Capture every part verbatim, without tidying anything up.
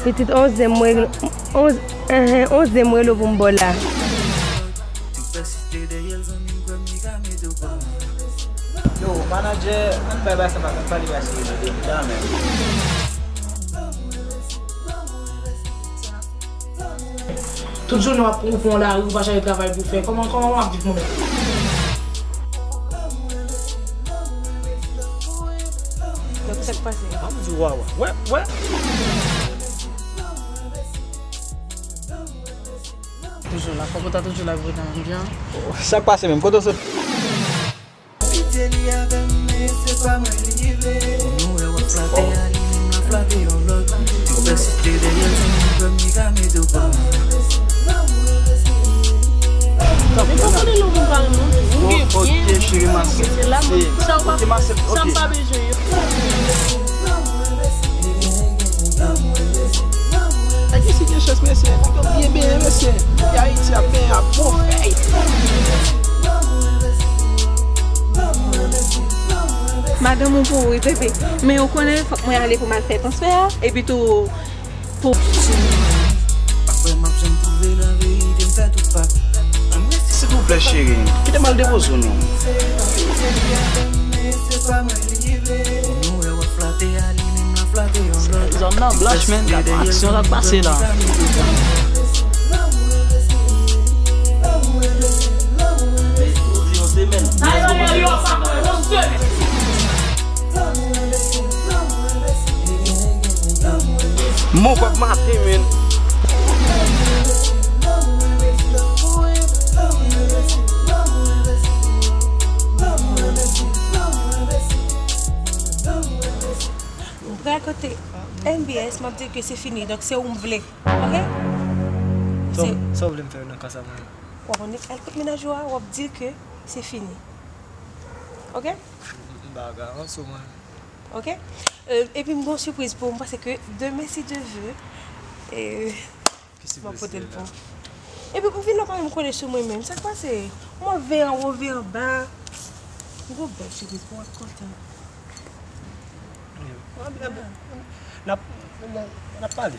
Pitit onzyèm mwen, onz, enhen, onzyèm mwen rele w pou m ba w la. Yo, manadjè, ann bay bagay sa, ann pale bagay sa. Tout jounen w ap, ou pran lari, ou pa chèche travay pou fè. Kòman, kòman w ap viv mwen menm? Donk, sa k pase? M ap di w, wè, wè, wè. Toujou la, fòk ou ta toujou la pou w ta anbyan. Sa k pase menm? Kote w sot? Pitié li avè m, men se pa mwen li vle. Moun ou wè w ap flatte a, li menm l ap flatte yon lòt. Ou pèsiste dèyè l, zanmi m, kwè m li ka mete w pa mwen. Men pou konnen lè yon moun pa renmen w, ou gen byen, se la, sa w pa, sa m pa bezwen yo. Ayiti gen chans, mesye. Nèg yo byen benyen, mesye. Ayiti ap benyen, ap bon fèy. Madanm ou pou ou, wi, bebe. Men ou konnen, fòk mwen ale pou m al fè transfè a. Epi tou, pou Silvouplè, cheri, kite m al depoze w, non. Zòn nan blanch, menn, gad yon aksyon k ap pase la. Mo kòb maten, menn. Mwen pral kote N B S, m ap di ke se fini. Donk, se ou m vle. Oke? Sa w vle m fè nan ka sa, mwen? W ap annik al kot mennaj ou a, w ap di l ke se fini. Oke? M pa ka ranse w, mwen. Oke? Euh, epi m gen yon sipriz pou ou, m panse ke demen, si Dye vle, euh, m ap pote l pou ou. Epi ou vin la, pa menm konnen sou mwen menm. Sa k pase? M ap veye anwo, veye anba. M gon bèl sipriz pou ou, w ap kontan. N ap, n ap, n ap pale.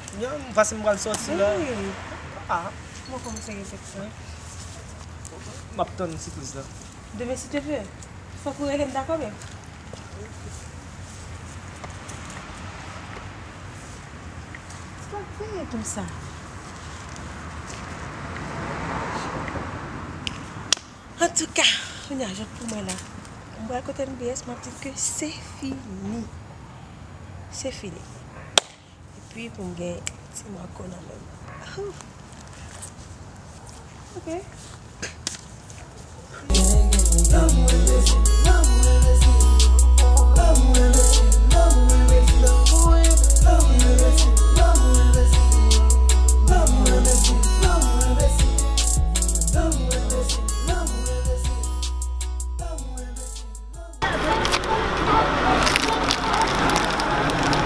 Pase m pral sòti la. Wi. Ah. Mwen kòmanse gen sèks la. M ap tann sipriz la. Demen, si Dye vle, fòk ou rele m, dakò, menm? Sa k veye konsa? Antouka, kounye a, jòt pou mwen la. Mwen pral kote M B S, m ap di ke se fini. Se fini. Epi pou m gen ti mwa kò nan men m. Ahou. Oke.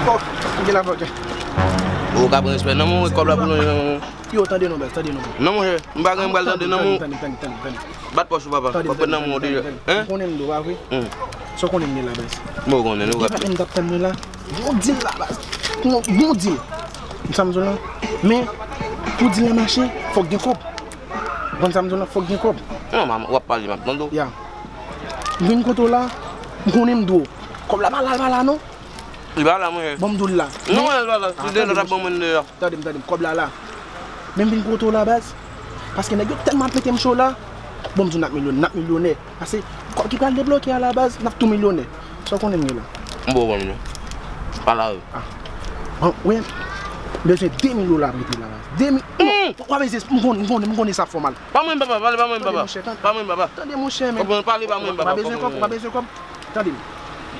Oh, m gen la, ok. Ou ka pran respè nan men w, kòb la pou lonje nan men w. Yo, tande non, baz, tande non. Non, monchè, m pa gen, m pral tande nan men w. Tande, tande, tande, tande. Bat pòch ou, papa. Tande, tande, tande, tande. Hein? Ou konnen m dwe, pa vre? Hmm. Sa w konnen m gen la, baz? Bon, ou konnen, nou rapid. Depi m t ap tann mwen la, yon dil la, baz. Yon bon dil. Ou konn sa m di w la? Men, pou dil la mache, fòk gen kòb. Ou konn sa m di w la? Fòk gen kòb. Non, m ap, w ap pale, m ap tande w. Ya. M vin kote w la, m konnen m dwe w. Kòb la pa la, pa la, non. Li pa la, monchè. Bon, m di w l la. Non, men, li pa la. Si de lòt ap ban mwen deyò. Tande m, tande m, kòb la la. Men m vin kote w la, baz. Paske nèg yo tèlman ap mete m cho la. Bon, m di w n ap milyonè, n ap milyonè. Paske kòb ki pral debloke a la, baz, n ap tou milyonè. Sa w konnen m ye la? M ba w kòb, non. Pa la, wi. Ah. Bon, wi. M bezwen de mil dola pou rete la, baz. De mil. Hmm. W ap bezwen, m konnen, m konnen, m konnen sa fè w mal. Pa mwen, papa, pale pa mwen, papa. Tande, monchè, tande. Pa mwen, papa. Tande, monchè, men. Pale pa mwen, papa. W ap bezwen kòb, w ap bezwen kòb. Tande m.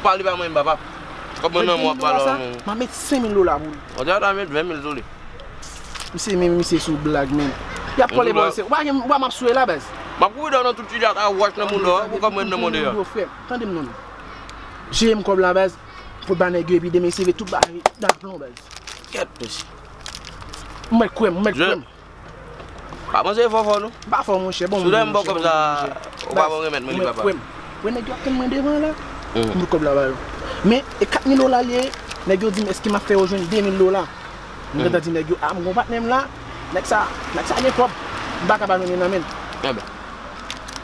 Pale pa mwen, papa. Kòb mwen nan men w ap pale. M ap met senk mil dola pou li. Ou te ta met ven mil sou li. Misye, men misye sou blag, men. Y ap kòle bò, se, w pa gen, w pa m ap sou la, baz. M ap kouri dèyè w nan tout ti jata wòch nan moun dèyò, pou kòb mwen nan men w deyò. Yo, frè, tande m non. Jere m kòb la, baz. Fout ba nèg yo, epi demen se vre tout bagay daplon, baz. Kèt, mesye. M mèt kwè m, m mèt kwè m. Pa panse fò fò, non. M pa fò, monchè. Bon, si w ta ban m kòb sa, ou pa bon remèt mwen li, papa. Wè nèg yo ap tann mwen devan la. M pou kòb la ba yo. Men, e kat mil dola l ye, nèg yo di m, èske m ap fè yo jwenn de mil dola? M gentan di nèg yo, a, m gon patnè m la. Nèg sa, nèg sa gen kòb. M pa ka pa jwenn youn nan men l. Enben.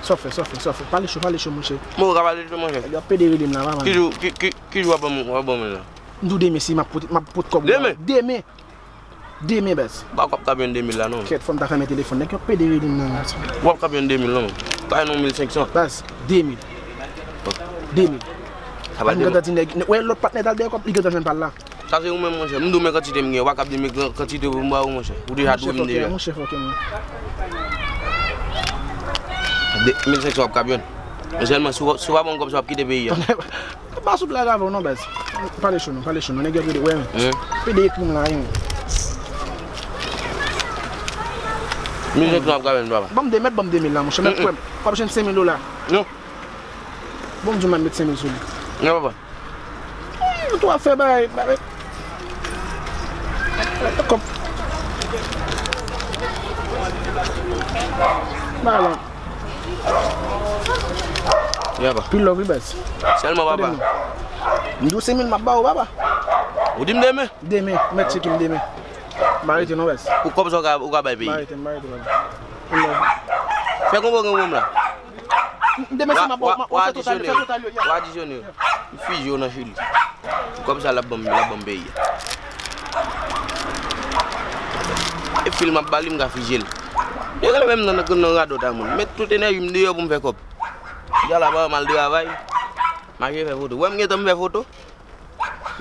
Sa w fè, sa w fè, sa w fè. Pale cho, pale cho, monchè. Mwen ka pale cho, monchè. Nèg yo ap pede rele m la, papa. Ki jou, ki, ki, ki jou w ap ban m, w ap ban m la? M di w demen, si m ap pot, m ap pot kòb ou la. Demen? Demen. Demen, baz. Bak w ap ka jwenn de mil la, non. Kèt, fò m ta fèmen telefòn. Nèg yo ap pede rele m nan. W ap ka jwenn de mil, non. Kay non mil senk san. Baz, de mil. De mil. Sa pa de mil. M gentan di nèg, wè lòt patnè t al dèyè kòb, li gentan jwenn pa l la. Sa se ou menm, monchè. M di w men kantite m gen, ou pa kab di m men kantite pou m ba ou, monchè. Ou deja dwe m deja. Monchè, fòkè, monchè. De mil senk san w ap kab jwenn. Men sèlman, si w, si w pa ban m kòb sa, w ap kite peyi a. Pa sou blag avè w non, baz. Pale cho non, pale cho non. Nèg yo ap rele, wè. Pede ekri m la, wi. Mil senk san w ap kab jwenn, papa. Ban m de, mèt ban m de mil la, monchè. Mèt kwè m. W ap jwenn senk mil dola. Non. Bon, m di w m ap met senk mil sou li. Non, papa. Ih, ou tou ap fè bagay, bagay. Kòb. Bagay la. Ya, papa. Pil love, wi, baz. Sèlman, papa. M di w senk mil m ap ba w, papa. Ou di m demen? Demen, mèt tcheke m demen. M pa rete non, baz. Pou kòb sa ou ka, ou ka bay peyi. M pa rete, m pa rete, baz. Pil love. Fè konprann ou menm la. Demen se m ap ba w, w ap fè total yo, fè total yo, ya. W a adisyone yo. M fizye w nan Chili. Kòb sa l ap ban m, l ap ban m peyi a. E fil m ap ba li, m ka fizye l. Yo rele menm nan, nan, nan radòt a moun. Met tout enèji m deyò pou m fè kòb. Jala pa m al travay. Mache fè foto. Wè m gentan m fè foto.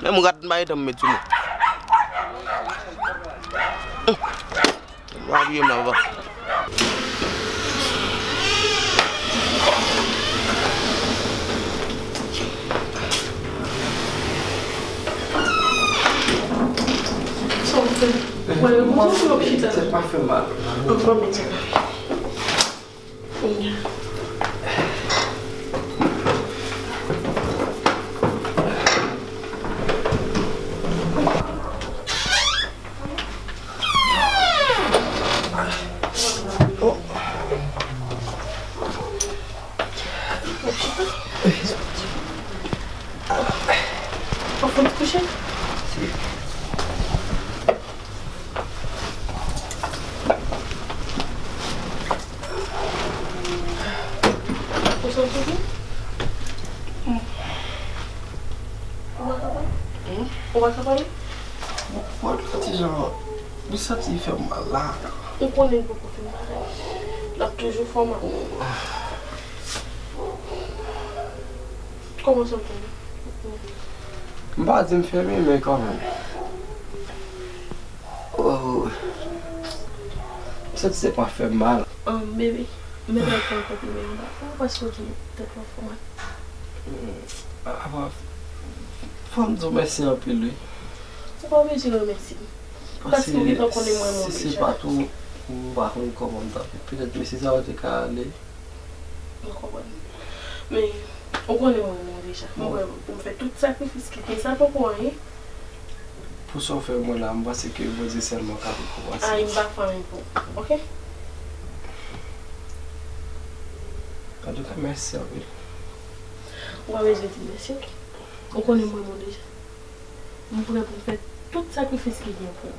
Menm rat m pa gentan m met sou mwen. Hum. W a touye m la, papa. Sa w fè? Wè, yo kontan pou yo chita. Tèt pa fè mal. Ankò, men sa. Ou fouti kouche? Ou santi byen? Ou pa ka pale? Ou pa ka pale? Bon, bon, ti jan, li santi fè m mal la. Ou konnen l poko fin pare. L ap toujou fè w mal. Kòman w santi w? M pa di m fèmen, men kanmenm. Oh. M santi tèt mwen ap fè m mal. Um, bebe, m bezwen fè yon konpliman anba pou ou, paske w di tèt ou ap fè w mal. Apa, fò m di w mèsi anpil, wi. Ou pa bezwen remèsye m. Paske ou gentan konnen mwen renmen w deja. Paske si se pa t ou, m pa konn kòman m t ap viv. Petèt mesye sa yo te ka ale. Mwen konprann. Men, ou konnen mwen renmen w deja. Mwen prè pou m fè tout sakrifis ki gen, sa poko anyen. Pou sa w fè mwen la, m panse ke Bondye sèlman ka rekonpanse. Ay, m pa fè anyen pou ou, oke? Antouka, mèsi anpil. Ou pa bezwen di m mèsi, oke? Ou konnen mwen renmen w deja. M prè pou m fè tout sakrifis ki gen pou ou.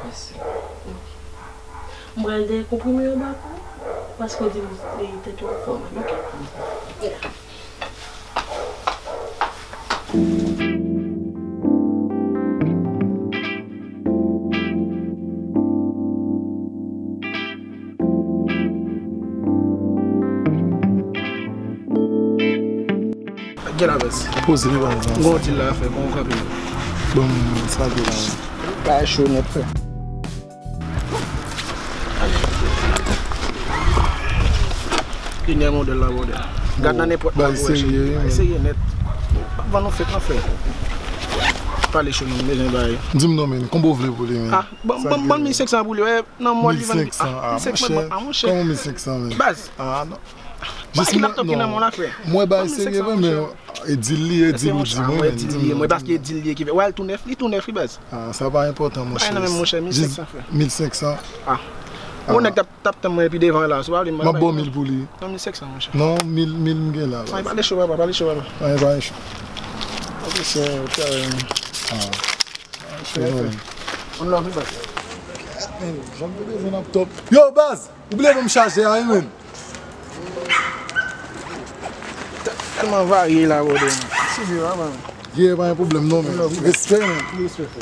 Mèsi. Oke. M pral dèyè konprime yo ba pou ou, paske w di m, e, tèt ou ap fè w mal, oke? Yeah. Gen la baz. Poze li ba mwen. Gon dil la fè, gon kanpe. Bon, sa vle la. Bagay cho nèt, frè. Denyè modèl la, brother. Gad nan nenpòt la, brother. Serye, wi, men. Serye nèt. Ap vann nou fèk, anfen. Pale cho, nou bezwen bay. Di m non, men, konbyen w vle pou li, men? Ah, ban, ban, ban mil senk san pou li, wè, nan mò li vann. Mil senk san, ah, monchè. Kòman mil senk san, men? Baz. Ah, non. Jis mwen, non. Mwen bay serye vre, men e dil li, e dil ou di mwen, men di m non. Mwen paske e dil li ki fè. Wè, l tou nèf, li tou nèf, wi, baz. Ah, sa pa enpòtan, monchè. Jis mil senk san. Ah. Bon, nèg t ap, t ap tann mwen epi devan la, si w pa vle, m ap ba w mil pou li. Non, mil senk san, monchè. Non, mil, mil m gen la, baz. Pale cho, papa, pale cho, papa. Anyen pa cho. Ok, se, ah. Respè, respè. On love, baz. Janm te bezwen ap top. Yo, baz! Ou bliye ban m chaje a, wi, menn. Tèlman varye la, brother. Size, papa. Yeah, pa gen pwoblèm, non, menn. Respè, menn. Respè, frè.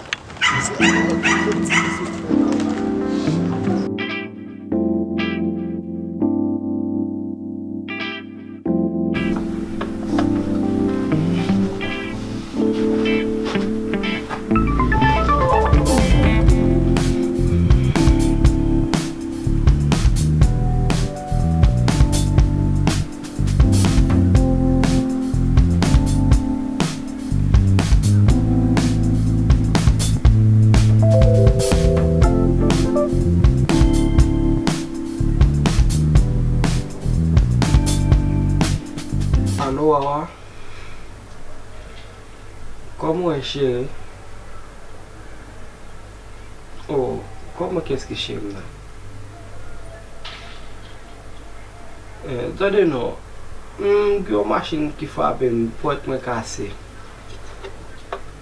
Alo, Wawa. Kòman w ye, cheri? Oh, kòman kiyès ki cheri la? Eh, tande non, m gen yon machin ki frape m, pwèt mwen kase.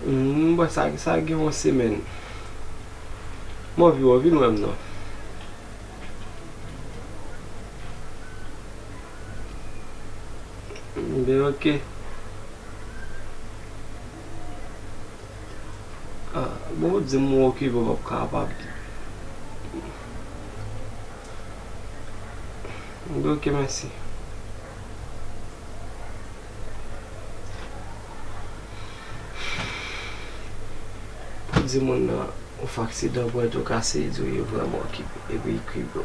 M wè sa, sa gen yon semèn. M anvi wè w, vin wè m non. Ben, ok. Ah, bon, ou di m ou okipe, ou p ap kapab. Ben, ok, mèsi. Pou di moun nan ou fè aksidan, pwèt ou kase, li di w li vrèman okipe, epi li kriye w.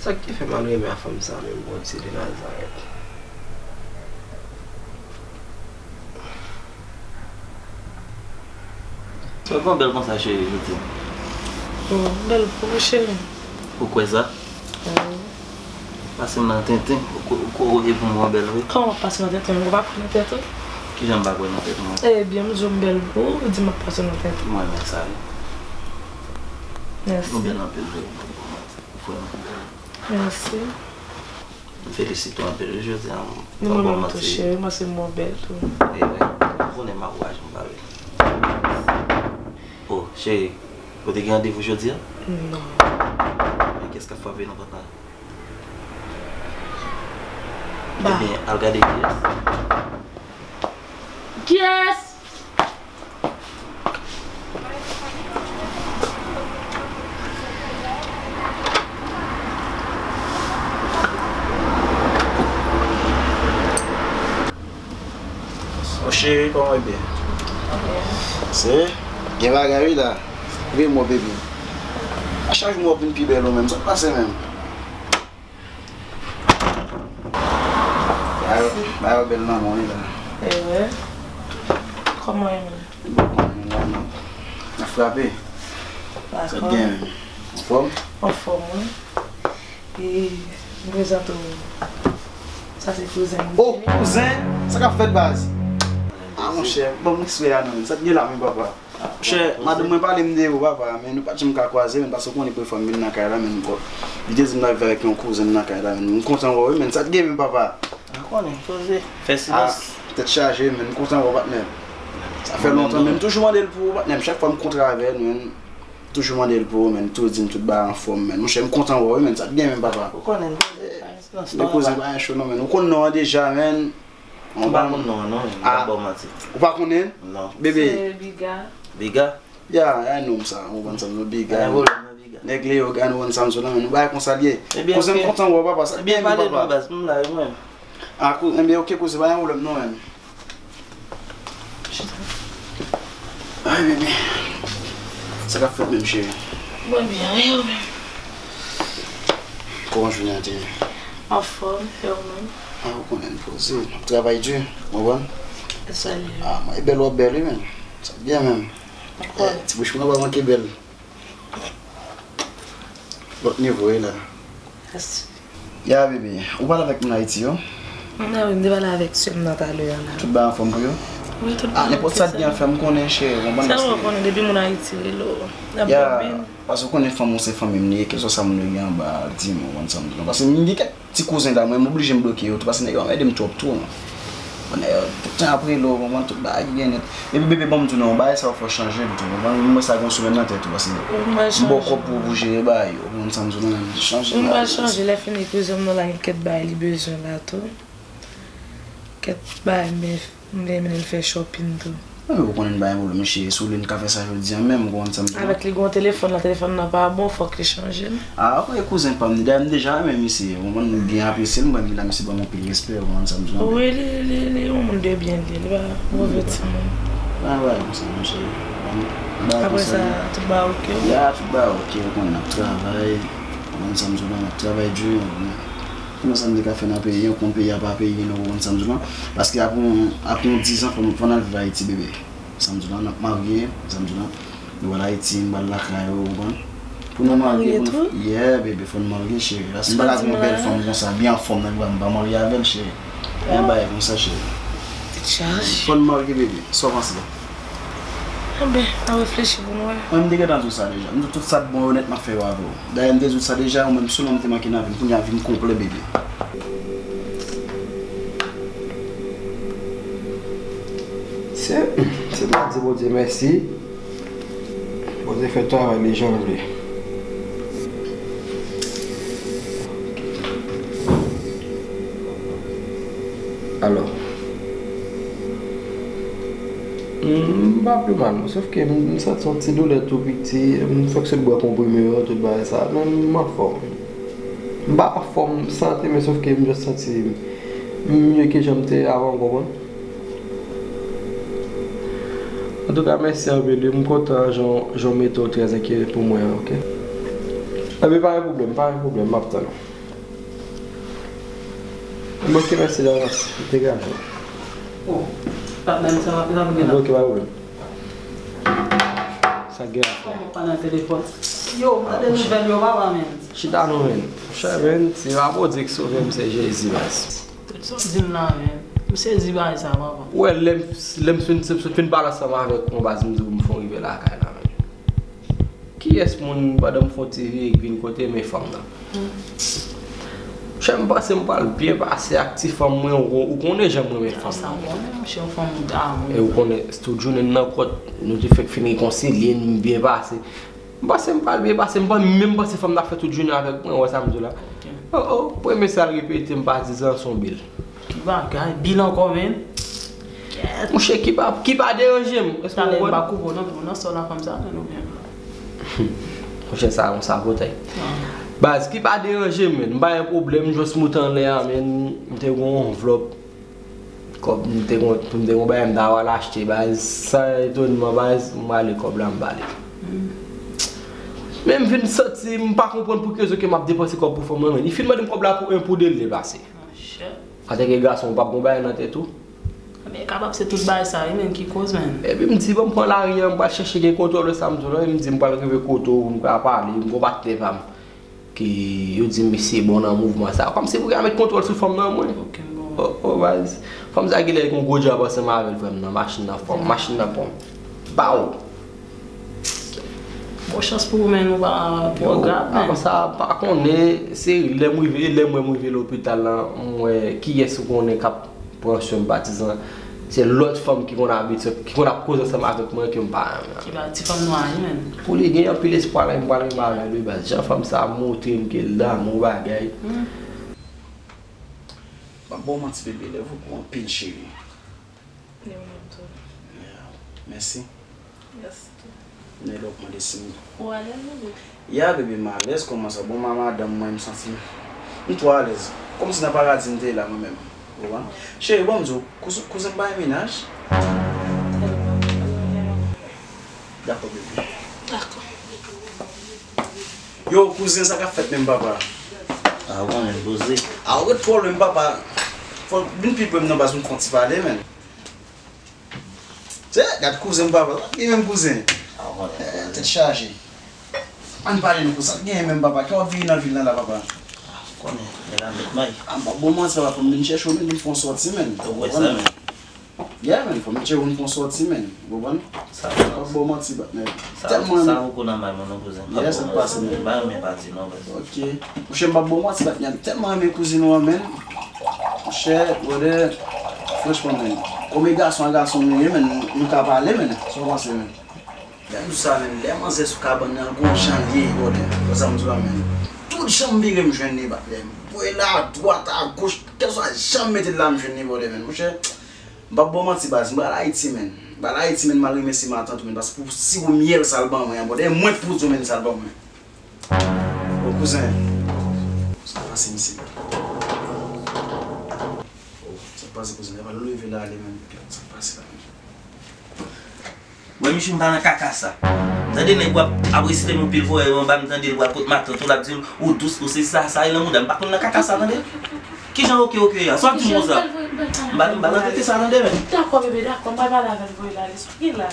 Sa k te fè m al renmen a fanm sa menm, Bondye de Nazarèt? Mwen pa bèl konsa, cheri, jodi a. Oh, bèl pou ou, cheri. Ou kwè sa? Wi. Pase m nan tenten, ou ko-, ou ko-, e pou mwen bèl, wi. Kòman w ap pase nan tenten? Ou pa kwè nan tèt ou? Kijan m pa kwè nan tèt mwen? Ebyen, m di w m bèl pou ou, ou di m ap pase nan tenten. Mwen renmen sa, wi. Mèsi. Ou bèl anpil, wi. Ou vrèman bèl. Mèsi. M felisite w anpil, wi, jodi a. Ni mwen menm tou, cheri, m panse m wè w bèl tou. E wi, ou konnen m ap raje m pa vle. Oh, cheri, ou te gen randevou jodi a? Non. Men kiyès k ap frape nan pòt la? Ba. Ebyen, al gade kiyès. Kiyès? Oh, cheri, kòman w ye? Se gen bagay wi la. Veye m wè w, baby. A chak jou m wè w vin pi bèl ou menm. Sa k pase menm? Bagay yo, bagay yo bèl nan men w wi la. Ehe. Kòman w ye menm? Bon, mwen la, n ap, n ap frape. Sa k gen menm? Anfòm? Anfòm, wi. E, m prezante w. Sa se kouzen m. Oh, kouzen? Sa k ap fèt, baz? Ah, monchè, ban m respè a non, menm. Sa k gen la menm, papa? Monchè, madanm mwen pale m de ou, papa, men nou pa t janm ka kwaze, men paske w konnen premye fwa m vin nan kay la, men bon, li te di m l ap viv avèk yon kouzen nan kay la, men m kontan wè w wi, men sa t gen menm, papa? A konnen, poze. Fè silans. Ah, tèt chaje, men m kontan wè w, patnè. Sa fè lontan, men m toujou mande l pou ou, patnè. Chak fwa m kontre avè l, men m toujou mande l pou ou, men li toujou di m tout bagay anfòm, men monchè, m kontan wè w wi, men sa t gen menm, papa? Ou konnen, poze, fè silans. Men kouzen pa gen cho non, men ou konn non an deja, men. Ou pa konn non an non, m p ap ba w manti. Ou pa konnen? Non. Bebe. Se Biga. Biga? Ya, ya, nonm sa, ou konprann sa m di w, Biga. Pa gen pwoblèm non, Biga. Nèg Leyogàn, ou konprann sa m di w la, men nou bagay konsa l ye. Kouzen, m kontan wè w, papa, sa k gen menm, papa? Ebyen, pale non, baz, m la, e mwen. Ah, kou-, ebyen, ok, kouzen, pa gen pwoblèm non, men. Chita. Ay, bebe. Sa k ap fèt menm, cheri? Mwen byen, e ou menm? Kòman jounen an te ye? Anfòm, e ou menm? Ah, ou konnen m poze. M ap travay di, ou konprann? E sa l ye? Ah, mwen, e bèl w ap bèl, wi, menm. Sa byen, menm. Anfòm. Eh, ti bouch mwen pa manke bèl. Lòt nivo, wi, la. Mèsi. Ya, bebe, ou pale avèk moun Ayiti yo? Mwen, wi, m te pale avèk sè m nan talè a la. Tout bagay anfòm pou yo? Wi, tout bagay oke. Ah, nenpòt sa k gen a fè, m konnen, cheri, w konprann, paske... Sèlman w konnen, depi moun Ayiti rele w, y ap bòbin. Ya, paske w konnen fanm ou se fanmi m li ye, kèlswa sa moun yo gen anba a, di m, ou konprann sa m di w la. Paske m gen kèk ti kouzen la, mwen, m oblije m bloke yo tou, paske nèg yo anmède m twòp tou. Tout tan ap rele w, ou konprann, tout bagay ki gen nèt. Epi bebe, ban m di w non, bagay sa yo fò chanje l tou, ou konprann. Mwen sa gen yon semèn nan tèt ou, paske m ba w kòb pou, pou jere bagay yo, ou konprann sa m di w lan, chanje bagay yo. M pral chanje, lè fini kouzin m nan la gen kèk bagay li bezwen la tou. Kèk bagay m vle mennen l fè shopping tou. Mwen menm ou konnen m pa gen pwoblèm cheri, si w vle n ka fè sa jodi a menm, ou konprann sa m di w lan. Avèk li gen yon telefòn, la telefòn nan pa bon, fòk li chanje l. Ah, wi, kouzen pa m, dayè m deja renmen misye, ou konprann, m byen apresye l, m renmen misye ban m anpil respè, ou konpran sa m di w lan. Wi, li, li, li yon moun de byen, li, li pa move timoun. Travay konsa, monchè. Apre sa, tout bagay oke? Ya, tout bagay oke, ou konn n ap travay, ou konn sa m di w lan, n ap travay di, men, konnen sa m te ka fè nan peyi an, ou konn peyi a pa peyi nou, ou konn sa m di w lan. Paske apre yon, apre yon dizan, fò n, fò n al viv Ayiti, bebe. Sa m di w lan, n ap marye, sa m di w lan. Nou al Ayiti, m pral lakay ou, ou konprann? Pou nou marye, pou nou, yeah, bebe, fò n marye, cheri. Paske m pa ka gen yon bèl fanm konsa, byen anfòm nan bra m, m pa marye avè l, cheri. Yon bagay konsa, cheri. Tèt chaje. Fò n marye, bebe. Sa w panse? Enben, n a reflechi pou n wè. Mwen, m te gentan di w sa deja. M di w tout sa k bon yo nèt, m ap fè yo avè w. Dayè, m te di w sa deja, ou menm sou non m te manke nan vi m. Kounye a, vi m konplè, bebe. Se, se pa di Bondye mèsi. Bondye fè travay li jan l vle. Alò, m pa pi mal, non, sòf ke m, m santi yon ti doulè tou piti, m fòk sot bwè konprime yo, tout bagay sa, men m anfòm. M pa anfòm sante, men sòf ke m just santi m mye ke jan m te ye avan, w konprann? Antouka, mèsi anpil, wi. M kontan jan, jan w mete w trè enkyete pou mwen an, oke? Enben, pa gen pwoblèm, pa gen pwoblèm, m ap tann ou. Enben, oke, mèsi davans. Degaje w. Oh, patnè m, sa va, sa va gen la. Enben, oke, pa gen pwoblèm. Sa gen la, frè? Kòman w pa nan telefòn? Yo, m tande nouvèl yo, papa, men. Chita non, men. Monchè, men, se pa Bondye ki sove m, se Jezi, baz. Tout sa w di m la, men. M sezi bagay sa, papa. Ou wè, lè m, lè m fin, fin pale ansanm avèk ou, baz, m di w m fon rive lakay la, men. Kiyès moun pandan m fon ti vire k vin kote men fanm nan? Monchè, m panse m pral byen pase ak ti fanm mwen, ou, ou konnen jan m renmen fanm nan. Sa m konnen, monchè, yon fanm damou. E ou konnen, tout jounen n nan kòt, nou te fèk fin rekonsilye, n byen pase. M panse m pral byen pase, m pa menm panse fanm nan ap fè tout jounen avèk mwen, ou wè sa m di w la. Oh, oh, premye sa l repete, m pa di zan son bil. Ki bagay, bil ankò, men. Monchè, ki pa, ki pa deranje m. Èske w konprann? Talè m pa koupe w nan, nan sòl la kòmsa, men nou menm. Monchè, sa yon sabotay. Baz, ki pa deranje m, men. M pa gen pwoblèm, jòs moute anlè a, men. M te gen yon anvlòp. Kòb, m te gen, pou m te gen yon bagay, m ta al achte, baz. San etònman, baz, m ale kòb la, m bale. Men m vin santi, m pa konprann pou ki rezon ke m ap depanse kòb pou fanm nan, men. Li fin mande m kòb la pou en pou de l depase. Antanke gason, ou p ap gen yon bagay nan tèt ou? Men kapab se tout bagay sa wi, men ki koz, men. Epi m di, bon, m pran lari an, m pral chèche gen kontwòl de sa m di w lan, epi m di, m pral rive kote w, m pral pale, m gon patnè pa m. Ke yo di m misye bon nan mouvman sa. Kòmsi pou yo met kontwòl sou fanm nan mwen. Okenn bon. Oh, oh, baz. Fanm sa genlè gon gwo djab ansanm avè l, frè m, nan machin nan, fòm, machin nan pon. Baw! Bon chans pou ou, men, ou pa pran grap, men. Apre sa, pa konnen, se lè m rive, lè m wè m rive lopital lan, m wè kiyès ou konnen k ap pran swen m, patizan. Se lòt fanm ki konn abitye, ki konn ap koze ansanm avèk mwen ke m pa renmen. Ki pa ti fanm nwa a, wi, men. Pou li gen anpil espwa la, m pral renmen avè l, wi, baz. Jan fanm sa a montre m ke l damou bagay. M ap ba w manti, bebe, love ou pou anpil, cheri. Li ou menm tou. Yeah. Mèsi. Mèsi tou. Nèg la ap mande si m. Ou alèz, bebe? Ya, bebe, m alèz, kòman sa? Bon, ma madanm mwen, m santi m, m twò alèz. Kòmsi nan paradi m te ye la, mwen menm. Ou konprann? Cheri, bon, m di w, kouzen, kouzen m pa gen mennaj. Dakò, bebe. Dakò. Yo, kouzen, sa k ap fèt menm, papa? A, ou konnen m poze. A, ou ret twò lwen, papa. Fò w vin pi pre m non, baz, m fè yon ti pale, men. Se, gad kouzen m, papa. Sa k gen menm, kouzen? A, ou konnen. Eh, tèt chaje. Ann pale non, sa k gen menm, papa? Kè w ap vire nan vil la, la, papa? A, ou konnen, nèg la met may. A, m p ap ba w manti, papa, fò m vin chèche w, men, vin fè yon sòti, men. Ou wè sa, men. Yeah, man, fò m tcheke w pou n fè yon sòti, man. Ou konprann? Sa fè sans. M p ap ba w manti, patnè. Sa, tèlman sa renmen. Poko nan may mwen non, kouzen. Yeah, sa k pase, man. M pa renmen pati non, baz. Ok. Monchè, m p ap ba w manti, patnè. M tèlman renmen kouzin ou an, man. Monchè, brother. Franchman, menn, kòm e gason a gason nou ye, menn, nou ka pale, menn. Sa w panse, menn? Lè m di w sa, menn, lè manzè sou kabann nan, gon jan l ye, brother. Wè sa m di w la, menn. Tout jan m vire, m jwenn li, brother. Voye l adwat, agoch, kèlswa jan m mete l la, m jwenn li, brother, menn. Monchè, m p ap ba w manti, baz. M pral Ayiti, menn. M pral Ayiti, menn, m al remèsye matant ou, menn, paske pou siwo myèl sa l ban mwen an, brother. E mwen k pou di w, menn, sa l ban mwen. O kouzen, sa k pase misye la? O, sa k pase kouzen? Epa l leve l ale menm. Sa k pase la menm? Mwen, misye, m pa nan kaka sa. M tande nèg w ap, ap resite m yon pil voyè anba, m tande l pral kot matant ou, l ap di l, ou dous, ou sesi, sa, sa, e nan mouda. M pa konn nan kaka sa, tande. Kijan oke, oke a? Sa w ap di m konsa? M pa, m pa nan tete sa, tande, menn. Dakò, bebe, dakò. M pral pale avè l, voye l ale. Sa w gen la?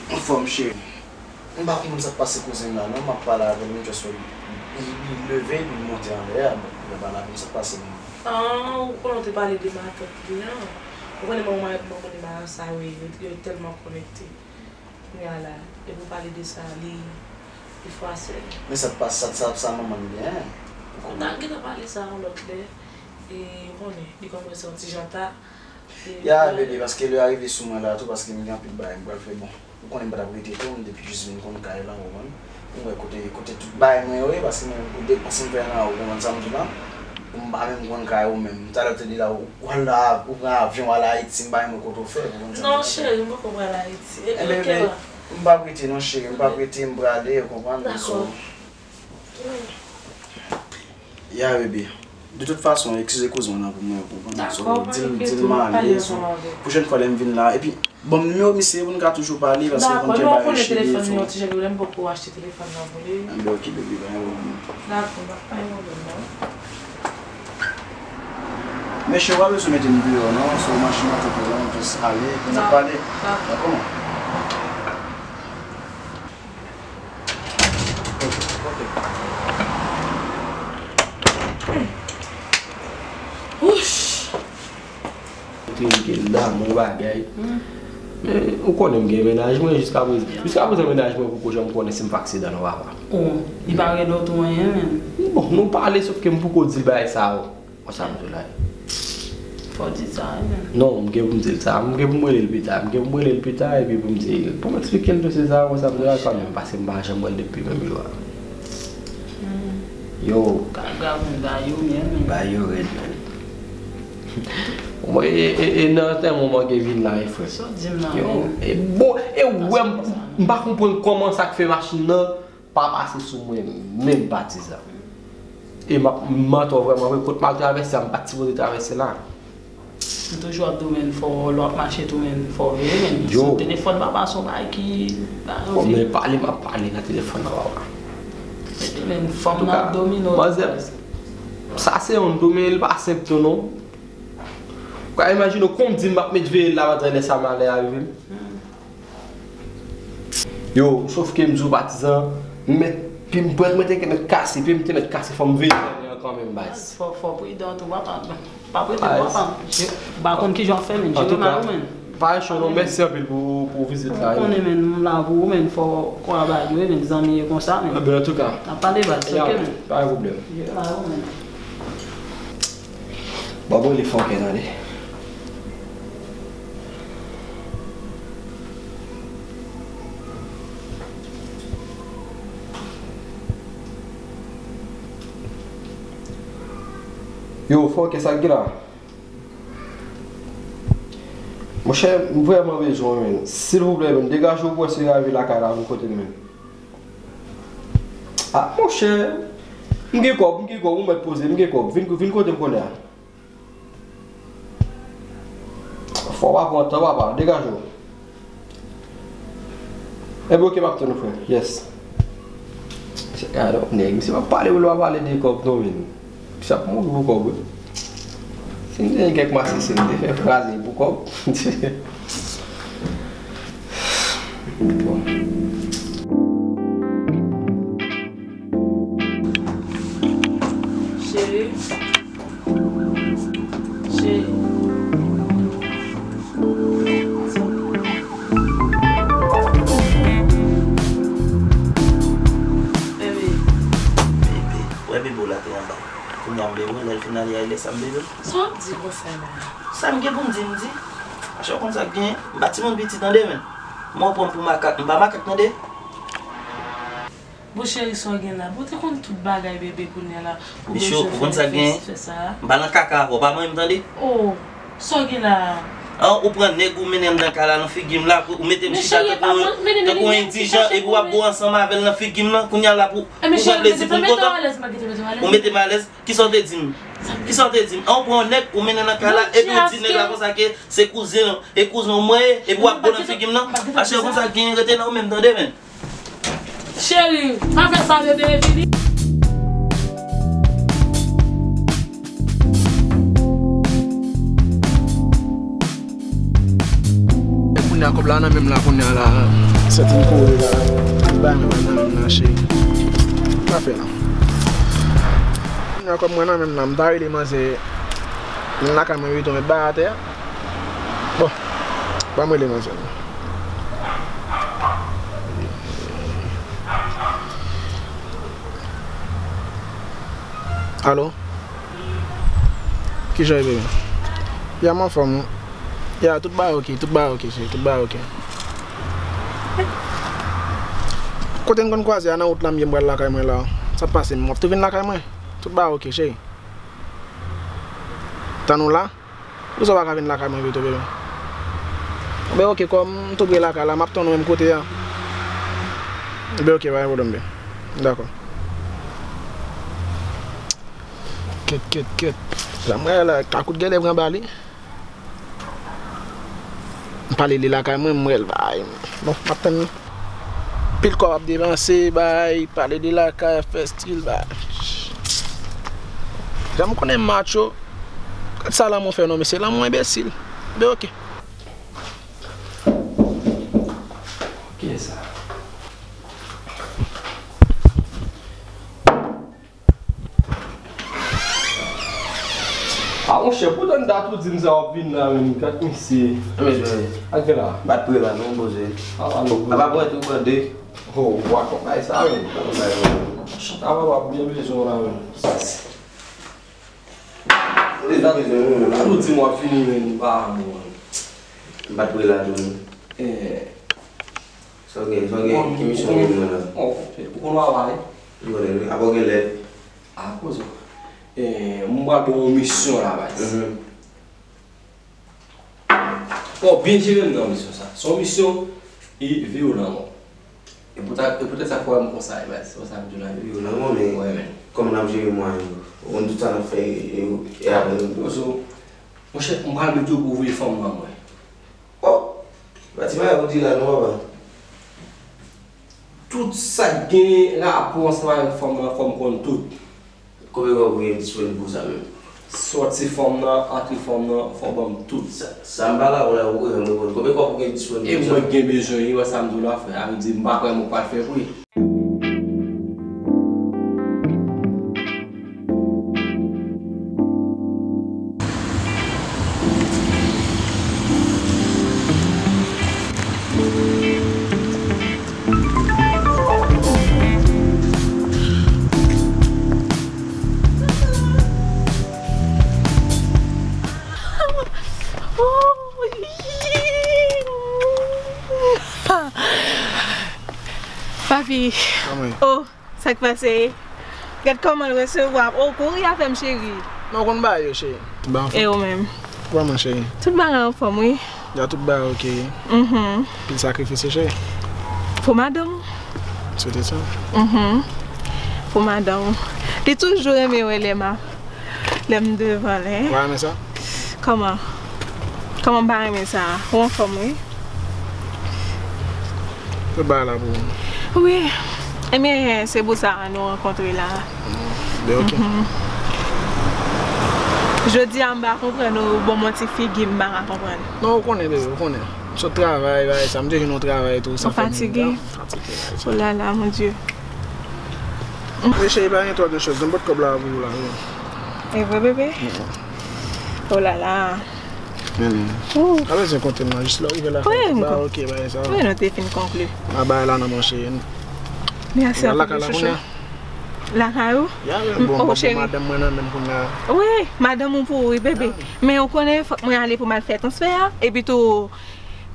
Anfòm, cheri. M pa konprann sa k pase kouzen m la, non. M ap pale avè l, m just wè li, li leve, li monte anlè a. Bon, m pa la konn sa k pase, non. Ah, ou konnen w te pale de matant li an. Ou konnen manman, manman li, madanm sa, wi, yo, yo tèlman konekte. Kounye a la, depi w pale de sa, li, li fwase. Men sa k pase, sa, sa, sa manman l genyen? Ou konnen. N a gentan pale sa yon lòt lè. E, ou konnen, li konn wè se yon ti jan ta. E, ya, bebe, paske lè a rive sou mwen la tou, paske m gen anpil bagay m pral fè, bon. Ou konnen m pa t ap rete tou, m depi jis vin konn kay la, ou konprann? Pou m wè kote, kote tout bagay mwen yo ye, paske mwen, pou depans m fè nan, ou konprann sa m di w la? Pou m pa menm konn kay ou menm. Talè w te di la, ou, ou al la, ou pran avyon, w al Ayiti, m pa menm wè kote w fè, ou konprann sa m di w la? Non, cheri, m poko pral Ayiti. Epi, enben, oke, bebe, m p ap rete non, cheri, m p ap rete, m prale, ou konprann? Dakò. So, ya, bebe. De tout fason, eskize kouzen w nan pou mwen, ou konprann? So, di l, di l m ale, so, pwochèn fwa lè m vin la, epi, ban m nimewo misye pou n ka toujou pale, paske ou konn kè bagay cheri, so. Dakò, non, konnen telefòn li yon ti jan, m poko achte telefòn nan pou li. Enben, oke, bebe, pa gen pwoblèm. Dakò, pa gen pwoblèm, non. Mesye, w pa bezwen mete m deyò, non, so, machin nan te pran, just ale, pou n ap pale. Dakò. Dakò? Wouch! Te rete la, mwen bagay. Men, ou konnen m gen mennaj mwen jiska prezan. Jiska prezan mennaj mwen poko janm konnen si m fè aksidan non, papa. Oh, li pa rele w tou anyen menm? Bon, nou pale, sòf ke m poko di l bagay sa yo. Konsa m di w la. Fò w di sa, wi, menm. Non, m gen pou m di l sa. M gen pou m rele l pita. M gen pou m rele l pita, epi pou m di l, pou m eksplike l dosye sa, konsa m di w la, kanmenm, paske m pa janm wè l depi menm jou a. Yo. Ka grav, men, bagay yo, men, men. Bagay yo rèd, men. Mwen, e, e, e nan tèlman manke vin la, e frè. Sa w di m nan, yo, men. E bon, e wè m, m pa konprann kòman sa k fè machin nan pa pase sou mwen menm, patizan. E m ap mantò vrèman vre, kot m al travèse a, m pa t sipoze travèse la. M toujou ap di w, men, fò lè w ap mache tou, men, fò w veye, men. Yo. Sou telefòn papa, se yon bagay ki pa anvi. Bon, men pale, m ap pale nan telefòn nan, papa. Men fanm nan ap domine w. Manzè, sa se yon tou, men li pa senp tou, non. Ou ka imajine w, kon m di m ap met veye l la, pandan lè sa malè a rive m. Yo, sòf ke m di w patizan, m mèt, pye m, pye m te mèt kase, pye m te mèt kase, fò m veye fè li an kanmenm, baz. Fò, fò pridan tou, papa. Pa prete, papa. M pa konn kijan w ap fè, men. Jere mal ou, men. Antouka, pa echwe non, mèsi anpil pou, pou vizit la, yo. Ou konnen, men, m la pou ou, men, fò kò a bay dwe, men, zanmi e konsa, men. Enben, antouka. N ap pale, baz, oke, men. Pa gen pwoblèm. Jere mal ou, men. Bon, bon, li fè yon kè tande. Yo, fòkè, sa k gen la? Monchè, m vrèman bezwen w, men. Silvouplè, men, degaje w pou w eseye rive lakay la, vin kote m, men. Ah, monchè, m gen kòb, m gen kòb, ou mèt poze, m gen kòb. Vin, vin kote m kounye a. Fò w pa pran tan, papa. Degaje w. Enben, oke, m ap tann ou, frè. Yes. Misye, gade yon nèg. Misye p ap pale pou l pa pale de kòb, non, men. Misye ap mouri pou kòb, wi. Si m te gen kèk masisi, m te fè kraze pou kòb. Bon. Cheri. Cheri. Sa m bezwen. Sa w ap di konsa la? Sa m gen pou m di, m di. Paske w konn sa k genyen. M pa timoun piti, tande, men. Mwen w pran m pou makak, m pa makak, tande. Bon, cheri, sa w gen la? Bon, w te konn tout bagay, bebe, kounye a la. Ou bezwen fè, fè sa. M pa nan kaka avè w, pa manyen m, tande. Oh, sa w gen la? An, ou pran nèg ou mennen anndan kay la nan figi m la, ou mete m chita tankou yon, tankou yon endijan, epi w ap bo ansanm avè l nan figi m lan, kounye a la pou, pou pran plezi pou m kontan. Ou mete m alèz. Kisa w te di m? Kisa w te di m? An, ou pran yon nèg, ou mennen nan kay la, epi w di nèg la konsa ke se kouzen, e kouzen w mwen ye, epi w ap bo nan figi m nan. Paske konsa k genyen, rete nan ou menm, tande, men. Cheri, pa fè sa, bebe, vini. Kounye a kòb la nan men m la, kounye a la, sèt in kore la, al bay mwen nan men m la, cheri. Pa fè la. Kounye a kòb mwen nan men m la, m ta rele manzè, vin lakay mwen, wi, tonbe bay atè a. Bon, ban m rele manzè. Alo? Kijan w ye, bebe? Ya, m anfòm, wi. Ya, tout bagay oke, tout bagay oke, cheri, tout bagay oke. Kote n konn kwaze a, nan wout la, m ye m pral lakay mwen la. Sa k pase m? W ap tou vin lakay mwen? Tout bagay oke, cheri. Tann ou la? Poukisa w pa ka vin lakay mwen pito, bebe? Ben, oke, kòm m tou pre lakay la, m ap tann ou menm kote a. Ben, oke, pa gen pwoblèm, bebe. Dakò. Kèt, kèt, kèt. Jan m wè la, ka kout gèlè pran ba li. M pale de lakay mwen, m wè l bay. Bon, m ap tann li. Pil kòb ap depanse, bay, pale de lakay, ap fè stil, bay. Jan m konnen m macho, gad sa lanmou fè non, mesye, lanmou enbesil. Ben, oke. Kiyès sa? A, monchè, poutan n ta tou di m sa w ap vin la menm, gad mesye. Mezanmi. Ak gen la. Bat pre la, non, poze. A, alo, poze. A pa pran tou, pran de. Ho, w pa konn bay sa, menm. Pa konn bay, non. Chita, papa, byen bezwen w la, menm. Ou te bezwen, non, non. Tou di m w ap vini, menm, m pa bon. Bat pre la, tou, non. Eh. Sa w gen, sa w gen, ki misyon w gen pou mwen la? Bon, ou konn w ap ale? M konnen, wi. Apa w gen lèd? A, poze w. Eh, m pral ba w yon misyon la, baz. Mhm. Fò w byen jere m nan misyon sa. Se yon misyon, e, viv ou lanmò. E poutèt, e poutèt sa fò w wè m konsa, e, baz. Se sa m di w la. Viv ou lanmò, men kòman n ap jere mwayen yo? Ou konn tout sa n ap fè, e, e, e apre nou. Poze w. Monchè, m pral mete w pou w voye fanm nan mwen. Oh! Pati bagay ou di la non, papa. Tout sa k gen rapò ansanm avèk fanm nan, fò m konn tout. Konbyen kòb ou gen disponib pou sa menm? Sòti fanm nan, antre fanm nan, fò w ban m tout. Sa, sa m pa la pou la, ou konnen m reponn. Konbyen kòb ou gen disponib pou sa? E mwen k gen bezwen, wi, wè sa m di w la, frè. A vle di, m pa kwè m pral fè pri. Papi. Kòman? Oh, sa k pase? Gad kòman l resevwa. Oh, kouri avè m, cheri. Non, w konn bagay yo, cheri. Tout bagay anfòm. E ou menm? Kòman, cheri? Tout bagay anfòm, wi. Ya, tout bagay oke. Mhm. Pil sakrifis, wi, cheri. Pou madanm ou? Swete sa. Mhm. Pou madanm ou. Li toujou renmen wè lè m ap Lè m devan l, en. Ou pa renmen sa? Kòman? Kòman m pa renmen sa? Ou anfòm, wi. Tout bagay la pou ou? Wi. Ebyen, se pou sa nou rankontre la. Ben, oke. Mhm. Jodi a, m pa konprann ou, bon, m yon ti figi, m pa ka konprann. Non, ou konnen, bebe, ou konnen. M sot travay, bagay sa, m te jwenn yon travay tou, sa fè m fatige. Fatige, bagay sa. Oh là là, mon Dieu. Wi, cheri, pa gen twòp de choz. Gen bout kòb la pou ou la, wi. E vre, bebe? Mm. Oh là là. Men, men. Ou pa bezwen konte m nan, jis lè w rive lakay, tout bagay oke, bagay sa. Wi, nou te fin konkli. A, bagay la nan men w, cheri. Mèsi anpil, chouchou. Lakay ou? Ya, men bon, oh, m pran madanm mwen nan men m kounye a. Wi, madanm ou pou ou, wi, bebe. Men ou konnen, fòk mwen ale pou m al fè transfè a. Epi tou,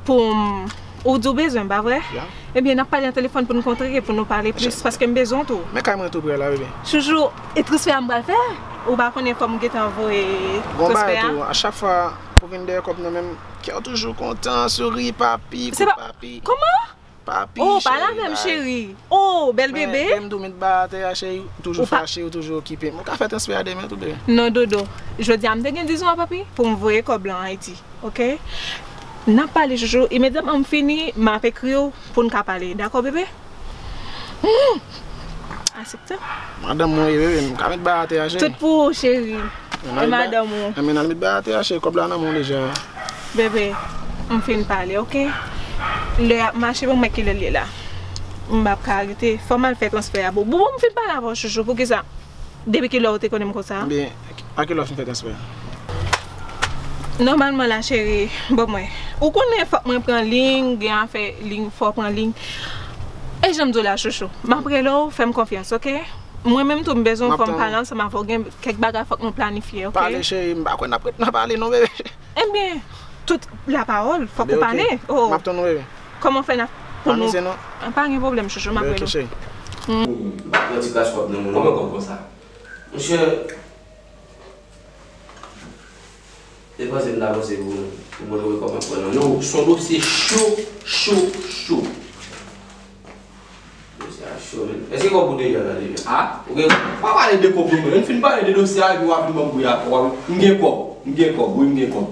pou m, ou di w bezwen m, pa vre? Ya. Ebyen, n ap pale nan telefòn pou n kontre, pou nou pale plis, paske m bezwen w tou. Men kay mwen tou prè la, bebe. Chouchou, e transfè a m pral fè? Ou pa konnen fò m gentan voye transfè a? A chak fwa ou vin dèyè kòb nan men m, kè w toujou kontan, souri, papi, kout papi. Kòman? Papi, oh, pale avè m, cheri. Oh, bèl bebe. Men, men m tou met bagay atè a, cheri, ou toujou fache, ou toujou okipe. Mwen ka fè transfè a demen tou, bebe. Non, Dodo. Jodi a, m te gen dizon an, papi, pou m voye kòb lan Ayiti. Oke? N ap pale, chouchou. Imedyatman m fini, m ap ekri w pou n ka pale. Dakò, bebe? Hmm. Aksepte. Madanm mwen, bebe, m ka met bagay atè a, cheri. Tout pou ou, cheri. E madanm ou? Enben, al met bagay atè a, cheri, kòb la nan men w deja. Bebe, m fin pale, oke? Lè ap mache, bon, mwen kilè l ye la. M p ap ka rete. Fò m al fè transfè a. Bon, bon, m fin pale avè w, chouchou, poukisa? Depi kilè ou te konnen m konsa? Ebyen, a kilè w fin fè transfè a? Nòmalman la, cheri, bon, mwen. Ou konnen fòk mwen pran liy, gen afè liy, fò pran liy. E jan m di w la, chouchou. M ap rele w, fè m konfyans, oke? Mwen menm tou, m bezwen w, fò m pale ansanm avè w, gen kèk bagay fòk nou planifye, oke? Pale, cheri, m pa kwè n ap ret nan pale, non, bebe. Ebyen, tout lapawòl, fòk ou pale. Oh. M ap tann ou, bebe. Kòman fè n ap pou nou? Pa gen pwoblèm, chouchou, m ap rele w. M pa pran ti kras kòb nan men w, non. Kòman kòb konsa? Monchè, depanse m ta panse pou, pou mwen voye kòb mwen pran nan men w. Yo, se yon dosye cho, cho, cho. Dosye a cho, men. Èske kòb ou deja la deja? A? Ou gen kòb? Pa pale de kòb non, men. N fin pale de dosye a, epi w ap vin ban m bri a. W ap, m gen kòb. M gen kòb. Wi, m gen kòb.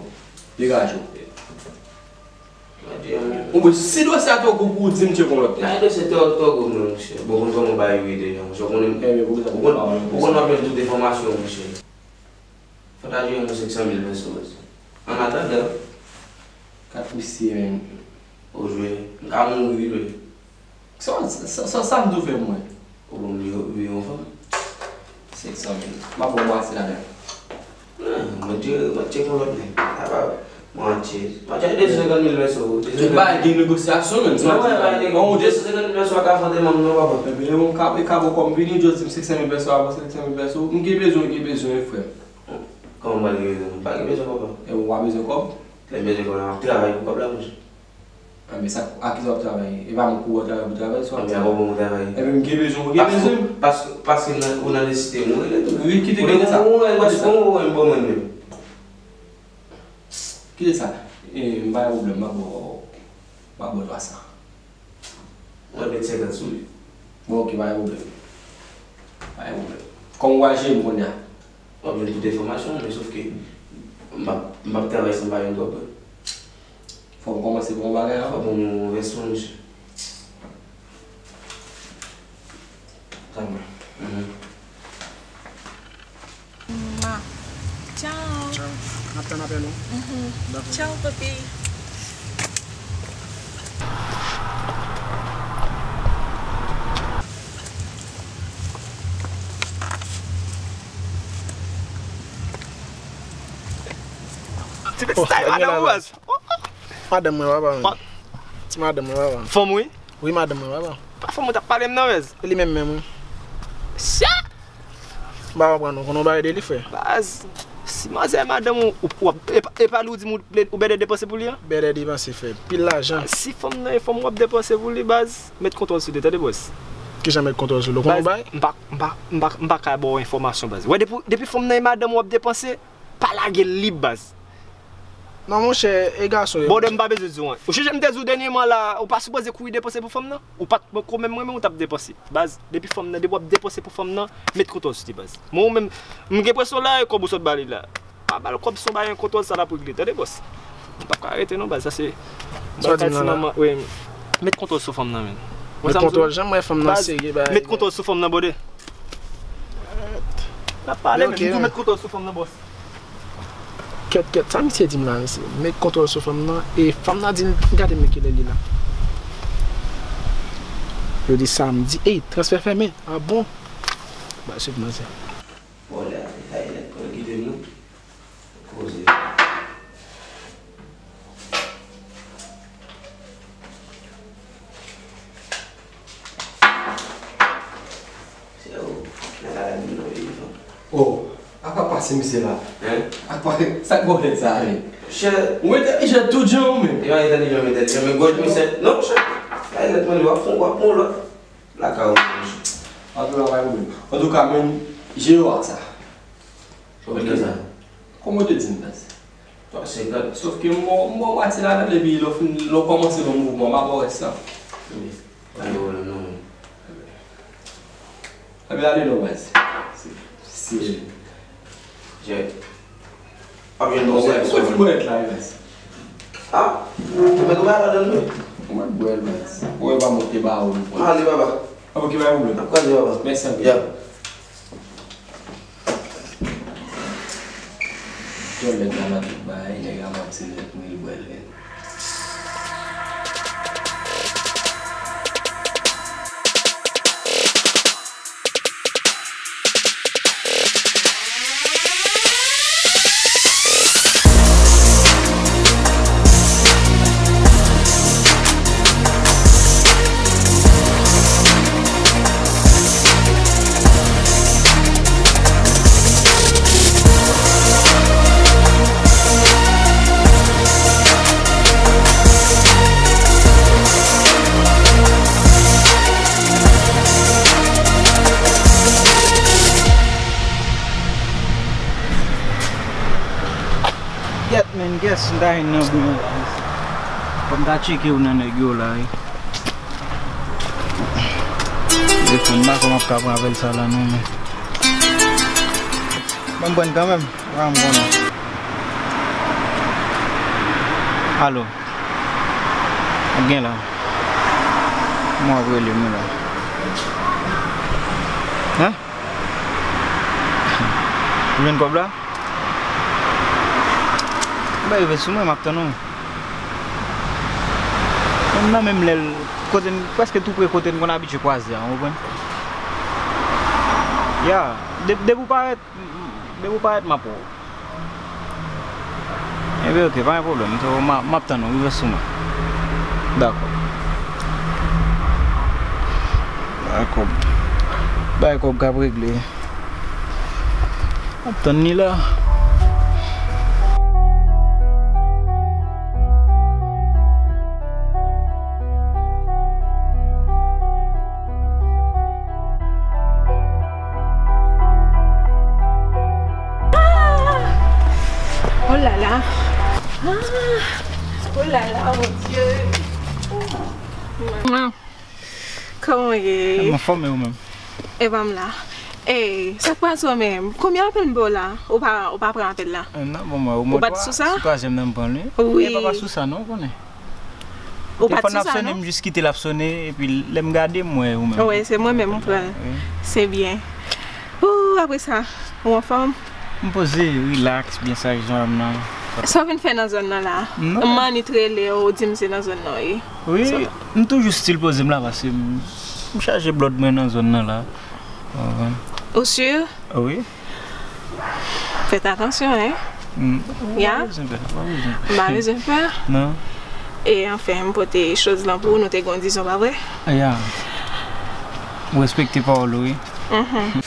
Degaje w. Ou mwen, si dosye a twò gwo pou ou, di m tcheke yon lòt nèg. Ay, dosye twò, twò gwo, non, monchè. Bon, konn kòman bagay yo ye deja, monchè. Ou konnen, ou konnen, ou konnen w ap jwenn tout enfòmasyon, monchè. Fò ta jwenn yon senk san mil peso, monchè. An atandan. Kat misye, men. Ou jwe. M ka mouri, wi. Sa, sa, sa, sa m dwe fè mwen? Ou bon, m vire yon fanm. Senk san mil. M ap ba w mwatye ladan. Mwen tcheke, mwen tcheke yon lòt nèg. Sa pa mwatye. Mwatye de san senkant mil peso. Tout bagay gen negosyasyon, men. Non, mwen pa gen. Bon, de san senkant mil peso a ka fè de manm non, papa. Ebyen, yon ka, e ka bon kòm vini, jodi m senk san mil peso, a bon senk san mil peso. M gen bezwen, gen bezwen, frè m. Kòman m pral gen bezwen? M pa gen bezwen, papa. E ou pa bezwen kòb? Lè m bezwen kòb la, m ap travay pou kòb la, monchè. Anben, sa, a kisa w ap travay? E pa mwen k pou ba w travay pou travay, sa w ap travay? Anben, a pa mwen pou travay. Ebyen, m gen bezwen, ou gen bezwen m? Paske, paske, paske ou nan nesesite, m rele tou. Wi, kite, kite sa. Ou wè, ou wè, ou wè, m pa mwen menm. Kite sa. E, m pa gen pwoblèm, m ap ba w, m ap ba w twa san. Mwen met senkant sou li. Bon, oke, pa gen pwoblèm. Pa gen pwoblèm. Kòman w pral jere m kounye a? W ap jwenn tout enfòmasyon, men sòf ke m p ap, m p ap travay san m pa jwenn kòb mwen. Fò m kòmanse pran bagay an. Fò m pran yon vès tou, monchè. Tann mwen. Mhm. Mwa. Tchao. Tchao. N ap tann apèl ou. Mhm. Dakò. Tchao, papi. Ti bèt style, madanm ou baz. Madanm mwen, papa, men. Ti madanm mwen, papa. Fanm ou, wi? Wi, madanm mwen, papa. Pa fanm ou t ap pale m nan, baz. E li menm menm, wi. Sa! M pa konprann, ou konn yon bagay de li, frè? Baz, si manzè madanm ou, ou, ou ap, e pa, e pa li ou di m ou, ou bèdè depanse pou li an? Bèdè depanse, frè. Pil lajan. Si fanm nan e fanm w ap depanse pou li, baz, met kontwòl sou li, tande, bòs. Kijan met kontwòl sou li? Ou konn yon bagay? M pa, m pa, m pa, m pa ka ba w enfòmasyon, baz. Wè, depi, depi fanm nan e madanm w ap depanse, pa lage l lib, baz. Non, monchè, e gason ye. Brother, m pa bezwen di w anyen. Ou sonje m te di w dènyèman la, ou pa sipoze kouri depanse pou fanm nan? Ou pa t poko menm renmen, ou t ap depanse. Baz, depi fanm nan, depi w ap depanse pou fanm nan, met kontwòl sou li, baz. Mwen, ou menm, m gen enpresyon la, e kòb ou sot ba li la. Pa ba l kòb san w pa gen kontwòl, sa l ap regle. Tande, bòs. M p ap ka rete non, baz. Sa se bagay ti manman, wi. Met kontwòl sou fanm nan, men. Met kontwòl, janm wè fanm nan serye, bagay. Met kontwòl sou fanm nan, brother. N ap pale, men, m di w met kontwòl sou fanm nan, bòs. Kèt, kèt, sa misye di m la, mesye? Met kontwòl sou fanm nan, e fanm nan di m, gade men kilè li la. Yo di samdi, ey, transfè fèmen. A bon? Ba, swiv manzè. Vòlè a te fè nèt, pran kite m non. Koze. Se ou. Oh, apa pase misye la? Hein? Apa, sa k ba w lèd sa a, men? Chè. Ou entèlijan tout jan, ou menm. E pa entèlijan, m entèlijan, men gwòj misye. Non, chè. Ay, lèd mwen, w ap fon, w ap fon lòt. Lakay ou, monchè. Antouka, pa gen pwoblèm. Antouka, men, jere w ak sa. Ou mete sa? Kòman w te di m, baz? Twa senkant. Sòf ke m ba w, m ba w pati ladan l, epi lè w fin, lè w kòmanse nan mouvman, m a ba w rès la. Wi. Pa gen pwoblèm non, men. Epi ale non, baz. Si, si. Jè. Ap jwenn bon sèvis. Ou fin bwè la, wi, baz. Ah, ou mèt ou pa ladan l, wi. Ou mèt bwè l, baz. Ou pa monte ba ou, bwè. Ale, papa. Ah, ok, pa gen pwoblèm. N ap kwaze, papa. Mèsi anpil. Ya. Jòl nèg la nan tout bagay, nèg la mande se lèt mwen li bwè lèt. Gyèt, men, guess m ta jwenn nan bouyon la. Fò m ta tcheke w nan nèg yo la, wi. Telefòn m pa kwè m ap ka pran apèl sa la non, men. Ban m pran kanmenm, pa m konnen. Alo. Ap gen la. Mwen ap rele m la. Hein? Ou jwenn kòb la? Ou bay rive sou mwen, m ap tann ou. Menm nan menm lè l, kote n, prèske tou pre kote n konn abitye kwaze a, ou konprann? Ya, de-, depi w parèt, depi w parèt, m ap wè w. Enben, ok, pa gen pwoblèm. So, m a, m ap tann ou, rive sou mwen. Dakò. Bay kòb. Bay kòb k ap regle. M ap tann li la. Oh là là. Ah. Oh là là, mon Dieu. Kòman w ye? Mwen anfòm, e ou menm? E pa m la. Ey, sa k pase w menm? Konbyen apèl m ba w la? Ou pa, ou pa pran apèl la? Eh, non, bon, mwen, ou pa t sou sa? Se twazyèm nan m pran l, wi. Wi. E pa, pa sou sa, non, ou konnen. Ou pa t sou sa, non? Telefòn ap sone, m jis kite l ap sone, epi lè m gade, m wè ou menm. Wi, se mwen menm, m pran l. Wi. Se byen. Ooh, apre sa, ou anfòm? M poze, rilaks, byen sa, jan m nan. Sa w vin fè nan zòn nan la? Non. M annik rele w, ou di m se nan zòn nan w ye. Wi, m toujou still poze m la, paske m, m chaje blòd mwen nan zòn nan la. Ou si? Wi. Fèt atansyon, hein? Ya? M pa bezwen pè, m pa bezwen pè. M pa bezwen pè. Non. E anfen, m pote choz lan pou ou, nou te gen yon dizon, pa vre? Ya. M respekte pawòl ou, wi. Mhm.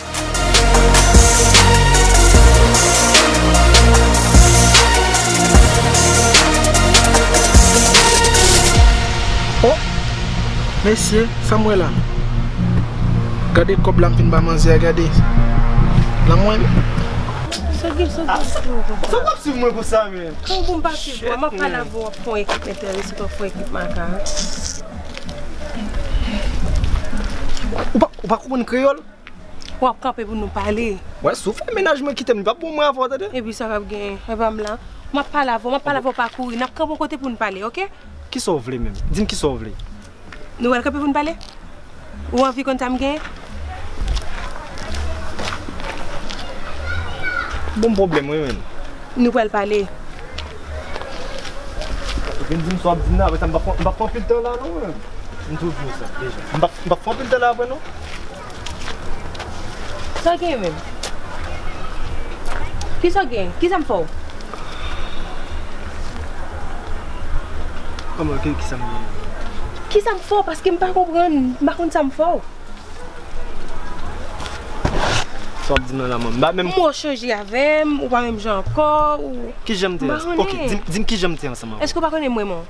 Oh! Mesye, sa m wè la? Gade kòb la m fin ba manzè a, gade. Lan mwen. Sa gen, sa gen. Sa w ap swiv mwen konsa, men? Kòman pou m pa swiv ou? M ap pale avè w, w ap fè yon ekip enterese, w ap fè yon ekip makak. Ou pa, ou pa konprann kreyòl? W ap kanpe pou nou pale. Wè, si w fè mennaj mwen kite m, li p ap bon mwen avè w, tande? Epi sa k ap genyen? E pa m la. M ap pale avè w, m ap pale avè w pa kouri. N ap kanpe yon kote pou n pale, oke? Kisa w vle menm? Di m kisa w vle. Nou pral kanpe pou n pale? Ou anvi konn sa m genyen? Bon pwoblèm, wi, menm. Nou pral pale. Ou vin di m sa w ap di m nan, apre sa, m p ap pran, m p ap pran anpil tan la, non, menm. M tou di w sa, deja. M p ap, m p ap pran anpil tan la apre, non. Sa w gen menm? Kisa w gen? Kisa m fè w? Kòman, ki, kisa m gen? Kisa m fè w? Paske m pa konprann. M pa konn sa m fè w. Sa w ap di m nan la, mwen. M pa menm. Mwen chanje avè m, ou pa menm jan ankò, ou. Ki jan m te? M pa konnen. Ok, di m, di m ki jan m te ansanm avè w. Èske ou pa konnen m renmen w?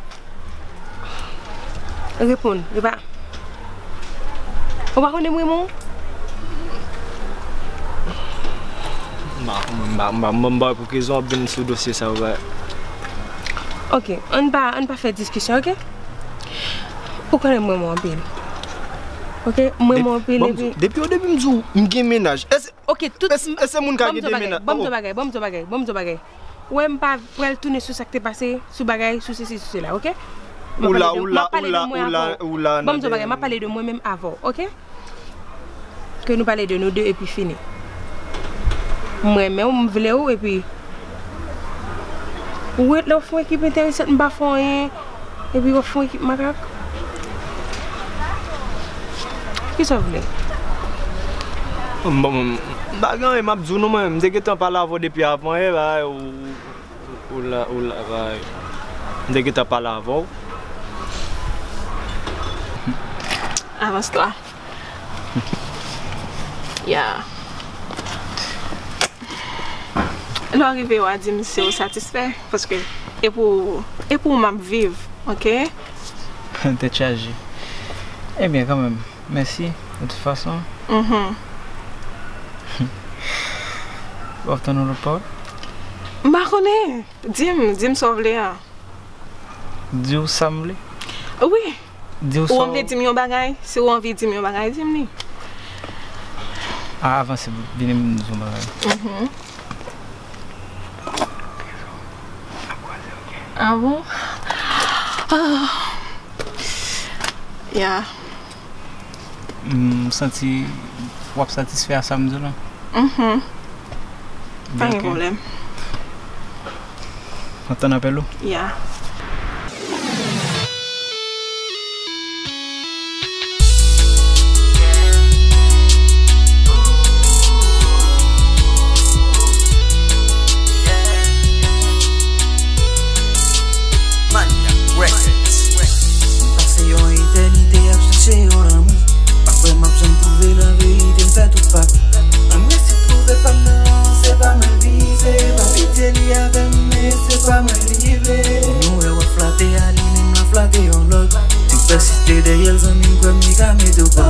Reponn, e pa. Ou pa konnen m renmen w? M pa, m pa, m pa, m pa, m pa wè pou ki rezon w ap vin sou dosye sa yo, baz. Ok, ann pa, ann pa fè diskisyon, ok? Ou konnen m renmen w anpil. Ok, m renmen w anpil, epi. Depi o debi m di w, m gen mennaj. Èske, ok, tout, èske, èske moun ka gen de mennaj? Ban m di w bagay, ban m di w bagay, ban m di w bagay. Ou wè, m pa pral tounen sou sa k te pase, sou bagay, sou sesi, sou sela, ok? M ap pale de, m ap pale de mwen avè w. Ban m di w bagay, m ap pale de mwen menm avè w, ok? Ke nou pale de nou de epi fini. M renmen w, m vle w, epi ou ret la, w fè yon ekip enteresan, m pa fè anyen, epi w ap fè yon ekip makak. Kisa w vle? Bon, m pa gen anyen m ap di w non, mwen. M te gentan pale avè w depi avan yè, bagay, ou, ou la, ou la, bagay. M te gentan pale avè w. Avans twa. Ya. Lè w rive, w a di m si w satisfè, paske e pou, e pou w m ap viv, ok? Tèt chaje. Ebyen, kanmenm, mèsi, de tout fason. Mhm. W ap tann yon lòt pawòl? M pa konnen. Di m, di m sa w vle a. Di w sa m vle? Wi. Di w sa w vle di m yon bagay? Si w anvi di m yon bagay, di m li. A, avanse, vini m di w yon bagay. Mhm. A bon? Ah. Ya. M santi w ap satisfè a sa m di w lan. Mhm. Pa gen pwoblèm. Mwen tann apèl ou? Ya. Mania Records. M pase yon etènite ap chèche yon lanmou. Pa kwè m ap janm twouve laverite, m fè tout pa. M resi twouve pa m nan, se pa mwen vize. Pa pitye li avè m, men se pa mwen li vle. Moun ou wè w ap flate a, li menm l ap flate yon lòt. Ti pèsiste dèyè l, zanmi m kwè m li ka mete w pa.